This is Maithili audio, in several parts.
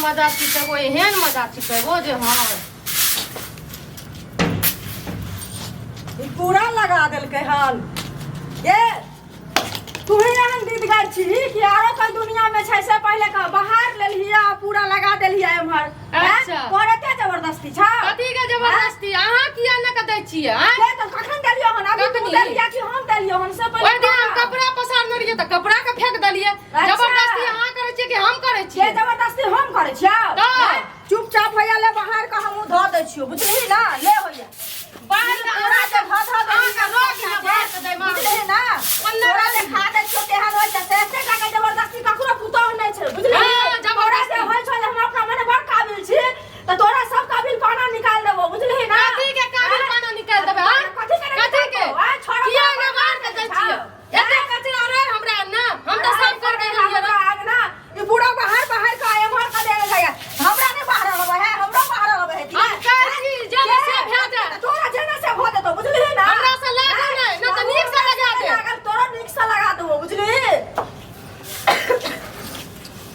मजा चिखेबो, एहन मजा चिखेबो जे हँ। ई पूरा लगा देलकै हन। ए, तू ही एहन दीदगर छी कि आरो कोई दुनिया में छै? से पहिले कह, बाहर लेलही आ पूरा लगा देलही एम्हर। हैं? अच्छा। करते जबरदस्ती छौ। कथी के जबरदस्ती? अहाँ किया ने के दै छियै, आँय? के तऽ कखन देलियौ हन? अभी तू कखनी? देलियै कि हम देलियौ हन, से पहिले ओहि दिन हम कह। कपड़ा पसारने रहियै तऽ कपड़ा के फेंक देलियै। अच्छा। जबरदस्ती अहाँ करै छियै कि हम करै के छियै? जबरदस्ती हम करै छियौ? तऽ? हैं? चुपचाप होइया, ले बाहर के, हमहूँ धऽ दै छियौ, बुझलिही ना? ले होइया बाहर के। तोरा जे धऽ धऽ देली। अहाँके रोक दिअ बाहर के दैमे। बुझलिही ना? ओन्ने तोरा रही। देखा दै छियौ केहन होइ छै से। एते टाके जबरदस्ती ककरो पुतोह नहि छै, बुझलिही? हँ, तोरा जबरदस्ती। जे होइ छौ जे हम अपना मने बड़ काबिल छी, तऽ तोरा सब काबिल पाना निकालि देबो, बुझलिही ना? कथी के काबिल आँय? पाना निकालि देबै, आँय? कथी के कथी के? आँय, छोड़ा। किया ने बाहर के दै छियै? एते कचरा रहे हमरा ना, हम तऽ साफ कर के गेलियै हमरा आंगना ई पूरा बाहर बाहर का एम्हर का देने लगे। हमरा नहीं बाहर रहबै है, हमरा बाहर रहबै है कि हम कहै छी जेना से भए जाए। तोरा जेना से भऽ जेतौ, बुझलिही ना? हमरा से लागल नहि, नहि तऽ नीक से लगा दे। लागल, तोरा नीक से लगा देबो, बुझलिही?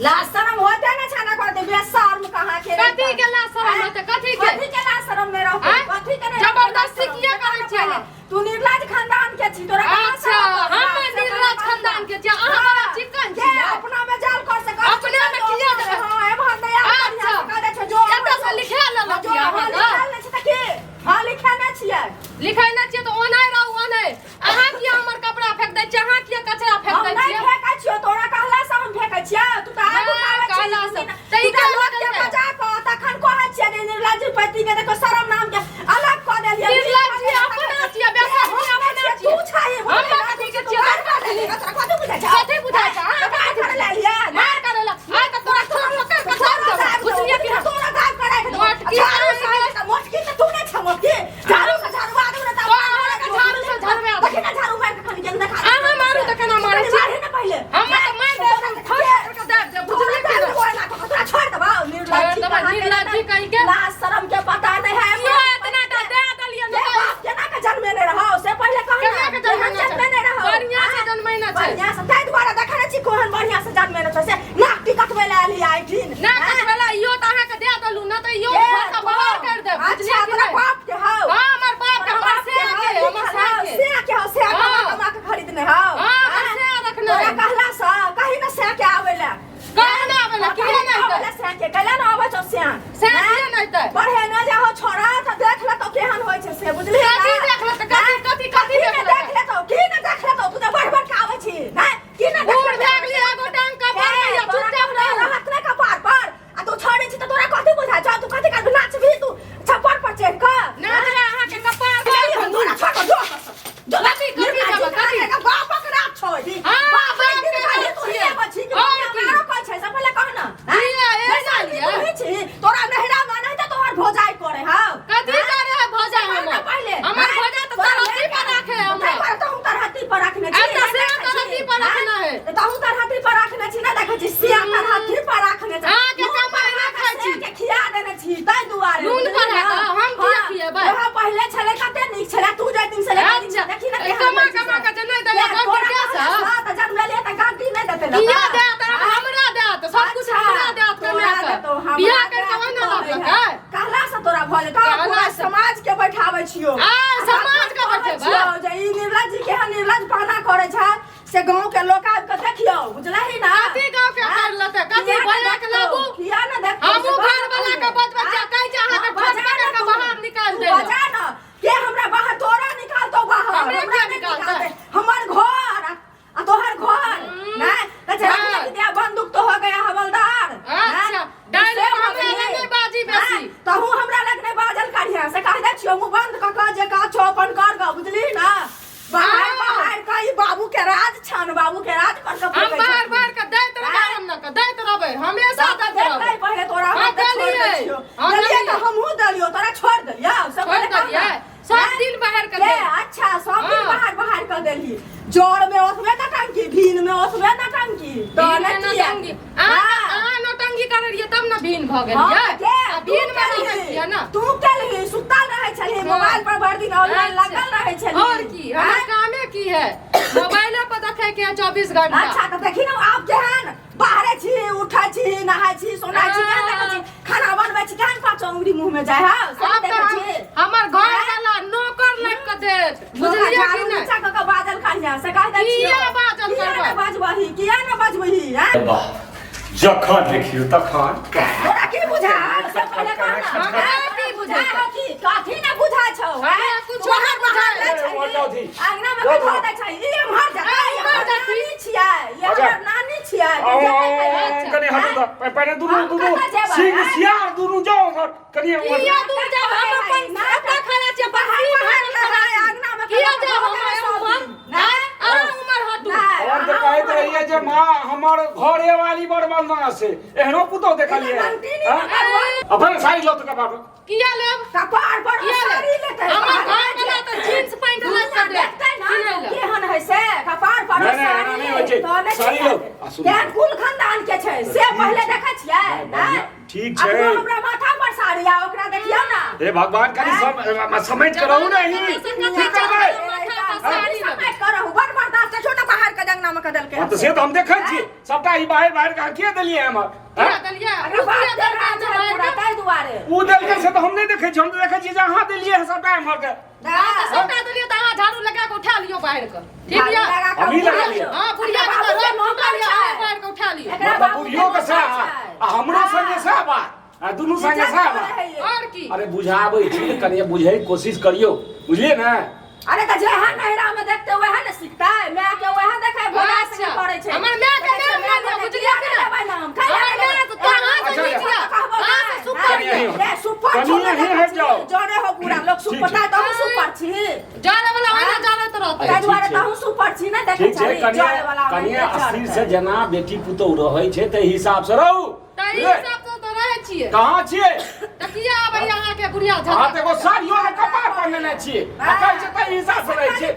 लाज शरम होते ना छाना करते बेशर्म कहाँ के। कथी के लाज शरम होते? कथी के? कथी के लाज शरम में रहते? आँय? कथी के नहीं? जबरदस्ती किया करै छियै अहाँ? तू निर्लाज खानदान के छी, तोरा कहाँ अच्छा, शरम होतौ? हम निर्लाज खानदान के छियै, अहाँ बड़ा चिकन के छियै। अपना में जाल कर सकै? अपना में किया देबै? हां, एम्हर नहीं आब। अच्छा। कह दै छौ जो। एतऽ से लिखा लेलक जो। यऽ हां, अहाँके? लिखा ले छै तऽ की? हां, लिखा नै छियै। लिखै नहि छियै तऽ ओनाहि रहू, ओनाहि। अहाँ किया हमर कपड़ा फेंक दै छियै? अहाँ किया कचरा फेंक हम दै नहि छियै? फेकै छियौ, तोरा कहला से हम फेकै छियौ? तू तऽ आगू नहि, खाबै छी। कहला से। तऽ ई तू तऽ के लोक के लगेलकै? बजा कऽ तखन कहै छियै जे निर्लज्ज पति के देखो, शरम नाम के अलग कऽ देलियै। निर्लज्ज छियै, अपना छियै, बेशर्म छियै, अपना तू छियै। छही। हम कथी के छियै? कथी बुझै छौ? कथी बुझाइ छै? अहाँ मार करे ले लियै। मार करै लए। आइ तऽ तोरा थोड़ा पकड़ कऽ दाब देबौ। बुझलियै कि नहि? तोरा दाब कराय के देबौ। मोटकी झाड़ू अहाँके। से मोटकी तऽ तू नहि छह मोटकी। झाड़ू से झाड़ू आदमी ने। तो अहाँके झाड़ू से झड़बा देब। देखी ना, झाड़ू मारि के खाली गेल देखा। अहाँ मारू तऽ केना मारै छी? मारे ना पहिले। हम तऽ मारि देब, थोड़े करके दाबि देब, बुझलियै कि नहि? तोरा छोड़ देबौ निर्लज्ज। छोड़ देबौ, निर्लज्जी कहिके। लाज शरम के पता नहीं है। इहो एतना टा दए देलियै के ने। बाप केना के जन्मेने रहौ से पहिले कह ना। केना के जन्मेने केहन छै? जन्मेने रहौ? बढ़िआँ से जन्मेने छै। बढ़िआँ से, ताहि दुआरे देखै नै छी कोहन बढ़िआँ से जन्मेने छै से। नाक टिकटबै लए एली आइठिन। ना कटबेला इहो तऽ अहाँके दए देलहुँ, नहि तऽ इहो के घर से बाहर करि देब, अच्छा बुझलियै कि तोरा नहि? बाप के हौ? हाँ, हमर बाप के, हमर से के, हमर से के। से के हौ, से कमा कमा के खरीदने हौ? हाँ, हमर से रखने तोरा है। कहला से कही ना से के आबै लए। कहू ना आबै लए, किया नहि आबै अयतै? लए से के कैला ना आबै छौ से? से किया नहि अयतै? बढ़े न जाहो छोड़ा, तऽ देख लेतौ केहन होइ छै से, बुझलिही ना? कथी देख लेतै? कथी कथी कथी की देख ने लेतै? देख लेतौ, की ने देख लेतौ? तू तऽ बढ़ बढ़ के आबै छी नहि? की ने देख बूढ़ लेतौ? भए गेलियै, एगो टांग कपार पर यऽ, तोरा चुपचाप रहू। रहत ने कपार पर आ तू छोड़ै छी तऽ तोरा कथी बुझाइ छौ? तू कथी करबी? नाचबी तू छप्पर पर चढ़ि कऽ? नाचबै अहाँके कपार पर। चलिए, तोरा छोड़ कऽ जो। जो। कथी कथी जेबै, कथी? बापक राज छौ ई। हाँ, बाप बाप एक दिन के खाली राज तू ही छियै। आबै छी कि और दुनिया की? में आरो कोइ छै, से पहिले कह ना। किया, ए नहीं, साली, तू ही छी। तोरा नहिरा में नहीं तऽ तोहर भौजाई करे हौ। कथी करे है भौजाई कह ना हमर? पहिले। हमर हाँ? भौजाई तऽ तोरा तरहत्थी पर राखे है हमरा। ताहि पर तऽ हम तरहत्थी पर राखने छी। अच्छा, नहि से देखै छी। तरहत्थी पर रखने है। तऽ तहूँ तरहत्थी पर राखने छी, नहि देखै छी? सिया तरहत्थी पर राखने छै। अहाँके नून कमाइ पर नहि खाइ छी। के खिया देने छी ताहि दुआरे। नून बुझलिही पर ना? है तऽ हम किया हाँ, खियेबै? वएह पहिले छलै कते नीक छलै, तू जाहि दिन से लेके अच्छा, देखी ना ए, केहन कमा होइ छै कमा से। के जे नहि दैया, के, गाँव तोरा के से? कहला तऽ जन्मेलियै तऽ गाँधी नहि देतै किया लता? देत? आब हमरा देत सब कुछ, अच्छा, हमरा देत तोरा कमा के। देतौ, हमरा बियाह करि देत, के ओहिना कहै लबलक है। है। कहला से तोरा भऽ जेतौ? कहला पूरा से। समाज के बैठाबै छियौ। आ, समाज के कहै बैठेबै? छियौ जे ई निर्लज्ज केहन निर्लज्ज पाना करै छै से गांव के लोग आबि के देखियौ, बुझलही ना? कथी गांव के हाँ? कर लेतै? कथी किया ने भैया के देखतौ? लाबू? किया ने देखतौ? हमहूँ से घर वाला के बजबै छियै, कहै छै अहाँके हाँ, ठोक बजा पकड़ ना के तू। बाहर निकालि तू दैलक। बजा ना के हमरा बाहर, तोरा निकालतौ बाहर? हमरे हमरा किया नहि निकालतै? निकालतै। हमर घर आ तोहर घर नहीं तऽ जरा हाँ। दिया बंदूक तो हो गया हवलदार। अच्छा, हाँ? डायलॉग से हमरा भऽ लग गेलै। नहि बाजी बेसी। हाँ, तहूँ हमरा लग नहि बाजल करिहे से कह दै छियौ। मुँह बंद कऽ कऽ जे कह छौ अपन कर गऽ, बुझलिही ना? बाहर हाँ। बाहर का ई बाबू के राज छन, बाबू के राज पर के हम फेंकै बार छथिन। बार के दैत रहबै, आँय? हम न के दैत रहबै, हमेशा तऽ दैत देख रहबै। ले पहिले तोरा हाँ, हम तऽ छोड़ दै देलियै। छियौ। हाँ, देलियै देलियै। तऽ हमहूँ देलियौ, तोरा छोड़ देलियौ सब छोड़ पहिले कह ना। देलियै। सब आँय? दिन बाहर के के देब। अच्छा, सब दिन हाँ। बाहर बाहर कऽ देलही। जड़ में ओतबे नटंकी, भीन में ओतबे नटंकी, तऽ भीन ने में किया? नौटंकी। अहाँ हाँ। अहाँ नौटंकी करै रहियै तब ने भीन भऽ हाँ, गेलियै। के? आ तू भीन में रहै केलही। छियै ने। तू केलही, सुतल रहै छलही हाँ। मोबाइल पर भरि दिन ऑनलाइन अच्छा। लगल रहै छलही। और की हमर आँय? कामे की है? मोबाइले पर देखै के है 24 घंटा। अच्छा, तऽ देखी ने आब केहन बाहरे छी, उठै छी, नहाय छी, सोनाय छी, केहन देखै छी? रोटी मुंह में जाय है से आब देखै तऽ छी हमर घर वाला नौकर लग के देत बुझलियै कि झाड़ू नहि नीचा कऽ के बाजल खानिया से कह दै छियौ। किया बाजल किया करबै? ने बाजबही किया ने बाजबही हैं वाह जखन देखियौ तखन तोरा की बुझायल से पहिले कह ना हमरा की बुझायल? हैं, की कथी ने बुझाय छौ हैं हमरा कुछो बाहर नहि बाहर बुझायल। लै ए, छही हटाउ थी। अंगना में जाउ बैठा धो। दै छही ई एम्हर जतै ए, ई उम्हर हमर जाती। नानी छियै ई अच्छा। हमर नानी छियै आउ, बुझै आउ, नहि छै। आउ, कनि हटू तऽ पहिने दुनू हम दुनू कतऽ जेबै, सिंह आँय? सियार दुनू जाउ उम्हर कनि उम्हर किया दूर जाब हम अपन एतऽ खड़ा छियै बाहर बाहर बाहर बाहर खड़ा रहै, अंगना में किया खड़ा जाब भऽ गेलै हम सब उम्हर दिन। नहि? अहाँ उम्हर हटू नहि, हम तऽ अहाँ कहैत उम्हर रहियै जे माँ हमर घरे वाली बड़ बदमाश छै एहनो पुतोह देखलियै नंदिनी हँ? ने अपन साड़ी लऽ तऽ कपार पर। किया लेब कपार पर किया लेब? साड़ी लेतै हमर बाहर घर वाला तऽ जींस पैंट लऽ दुनिया कऽ देत देखतै ना किनै लए। केहन है से कपार पर नहि, नहि, एना साड़ी नहि होइ छै। तऽ नहि साड़ी छियै। लो। आ सुनू। केहन कुल खानदान के छै से पहिले देखै छियै नहि, बढ़िआँ। ठीक छै। अपनो हमरा माथा पर साड़ी आ ओकरा देखियौ ना हे भगवान कनि समेट के रहू ने ही की करबै समेट के रहू बड़ बर्दाश्त छो ना बाहर के जंगना में कदल के हाँ, तऽ से तऽ हम देखै छी सबटा ई बाहर बाहर के किया देलियै हमर किया हाँ? देलियै अरे ओ बाप किया के देलकै राज है बाहर पूरा के? ताहि दुआरे ओ देलकै से तऽ हम नहि देखै छी हम तऽ देखै छी जे अहाँ देलियै हँ सबटा एम्हर के अहाँ तऽ सबटा देलियै तऽ अहाँ झाड़ू लगा कऽ उठा लियौ बाहर के ठीक झाड़ू यऽ लगा कऽ हमही उठा लगा लियौ। लियौ। हाँ बुढ़िया के बाबू तऽ के रोज नौकर उठा लियौ अहाँ छै। बाहर के उठा लियौ एकरा मतलब बाबू के बुढ़ियो के नौकर सएह छै। आ हमरो संगे सएह बात आ दुनू संगे इज्जत सएह करै बात है ये। और की अरे बुझाबै छी तऽ कनिए बुझैके कोशिश करियौ बुझलियै ने अरे तऽ जेहा नैहरा में देखते वएह ने सीखतै माय के वएह देखै भोला से अच्छा। करै छै हमर माय के देखै छै, नाम माय नहि लिअ, के बुझलियै कि किया नहि? लेबै नाम? कैला हमर लेबै? माय तऽ तोरा से अच्छा, नीक अच्छा। यऽ। कहबो अहाँ से नहि। सुपर कनि यऽ। यहीं ए, सुपर कनि छौ ने यहीं देखै हटि छी, जाउ। जरे हो पूरा लोक ठीक सुपर छै। ताहि तहु सुपर छी जरे वाला ओहिना जरैत रहतै ताहि दुआरे ठीक छै। तहु सुपर छी ने देखै ठीक छै छही कनिए जरे वाला कनिए ओनाहिते अस्थिर से जरतै। जेना बेटी पुतोह रहै छै ताहि हिसाब से रहू ताहि बुझलियै? हिसाब से तऽ रहै छियै कहाँ छियै तऽ किया आबैया अहाँके बुढ़िया अहाँ तऽ झगड़ा एगो साड़ियो के कपार पर लेने छियै आ कहै छै ताहि हिसाब से रहै छियै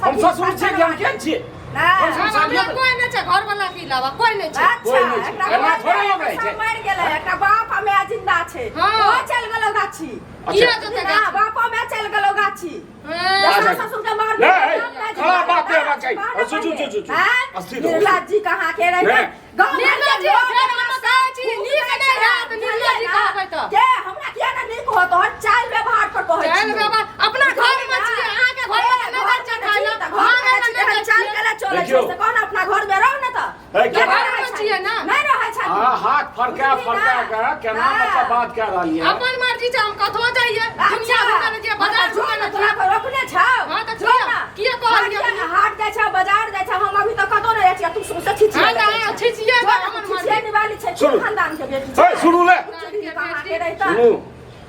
हम ससुर छियै कि हम केहन छियै नहि। कम से कम हम साड़ियो हमरा कोई नहि छै घर वाला के अलावा कोई नहि छै अच्छा कोइ नहि छै। एकरा एना कोइ थोड़े नहि, लोक रहै छै। सब मरि गेलै एकरा बाप आ माय जिंदा छै हाँ। ओ चलि गेलौ गाछी किया जेतै ना गाछी? बापो माय चलि गेलौ गाछी हाँ। अच्छा। सास ससुर के मार नहीं, खड़ा बाप के होबाक चाही। चुप, चुप, चुप, चुप। अस्थिर हो। निर्लज्ज कहाँ के रहे नहीं। गाँव घर के निर्लज्ज, लोग फेर हम कहै छी, नीक नहि हैत, निर्लज्ज कहबै तऽ। के हमरा किया ने नीक होत तोहर चाल व्यवहार पर कहै चालि छियौ। व्यवहार अपना घर में छियै अहाँके घर में तऽ नहि जाइ छियै खाय लए तऽ घर में मांगै लए छी नहि जाइ चाल छियै केला चलै छै देखियौ। से कह ने अपना घर में रहो ने तऽ है, के केना- रहै घरमे छियै ने? नहि रहै छै अहाँ हाथ फड़का फड़का के केना हाँ। मतलब बात कए रहलियै हँ? अपन मर्जी छै हम कतहो जाइए दुनिया घुमै लए जाइए बाजार जो घुमै ने लए तोरा जाइए कोइ रोकने छौ हाँ, तऽ जो किया- ने। किया कहलियै हाट अपने? हाट जाइ छै बाजार जाइ छै हम अभी तक कतौ नहि जाइ छियै तू सोचै छी हाँ, तऽ अहाँ छिछिएबै हमर मर्जी। निवाली छै सुनू। खानदान के बेटी है, सुनू ले कहाँ के रहिता सुनू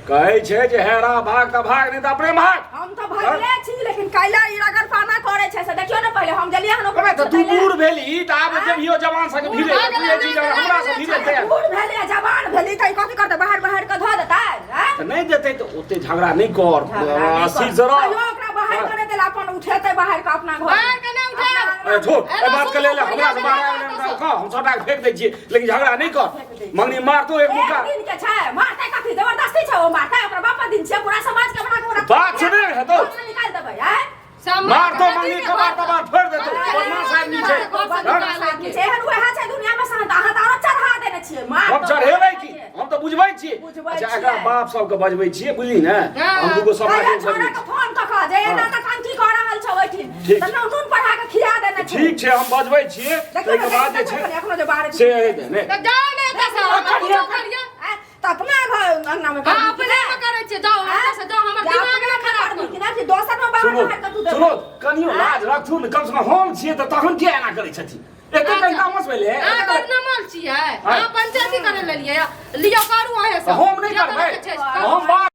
कहै छै जे हेरा भाग तऽ भाग नहि तऽ अपने भाग हम तऽ भागले छी लेकिन कैला ई रगड़ पाना करे छै से देखियौ ने पहिले हम गेलियै हन अबे तऽ तू बूढ़ भेली तऽ आब जेबियो जवान संगे बूढ़ भिड़े भऽ तू गेलै, जे चीज हमरा से भिड़े तैयार बूढ़ भेली आ जवान भेली तऽ ई कथी करतै बाहर बाहर के धऽ देतै आँय? तऽ नहि देतै तऽ ओते झगड़ा नहि कर झगड़ा नहि कर। अस्थिर से रह कहियो ओकरा बाहर करे देला अपन उठेतै बाहर के अपना घर बाहर के नहि उठायब अरे छोड़ ए बात के ले ले हमरा से बाहर आबि हमरा कह हम सबटा के फेंक दै छियै लेकिन झगड़ा नहि कर मंगनी मारतो एक मुक्का एक दिन के छै मारतै कथी जबरदस्ती छै ओ मारतै ओकरा बापा दिन छै पूरा समाज के बना के ओकरा बात सुने हेतौ। घर से निकाल देबै आँय मारतो मंगनी के मार तबार फोड़ देतो बदमाश आदमी छै बदमाश आदमी छै एहन वएह छै दुनिया में शांत अहाँ तऽ आरो चढ़ा देने छियै मार हम चढ़ेबै की हम तऽ बुझबै छियै बुझबै अच्छा छियै। एकरा बाप सबके बजबै छियै बुझली ने हाँ। हम दूगो सब कहिया आदमी छोरा बजबै के फोन कऽ कऽ जे एना हाँ। तऽ कंठी कऽ रहल छौ ओहिठिन ठीक। तऽ नून पढ़ा कऽ खिया देने छै ठीक छै हम बजबै छियै देखियौ ताहिके ने, बाद जे देखियौ छै ने, एखनो जे बाहर से नहि तऽ जाउ ने एतऽ से हमरा कुछो करियै आँय, तऽ अपना घर अंगना में हाँ अपने में करै छियै जाउ एतऽ से जाउ हमर दिमाग नहि खराब करू कि ना कि दोसर में बाहर सुनू बाहर कऽ तू देबै सुनू कनियो लाज रखथुन कम से कम हम छियै तऽ तहन किया एना करै छथिन एते कहीं तामस भेलै अहाँ बड़ नमल छियै अहाँ पंचायती करै लेलियै लिअ करू अहें सब हम नहि जे करबै करैके छै, करू। हम बात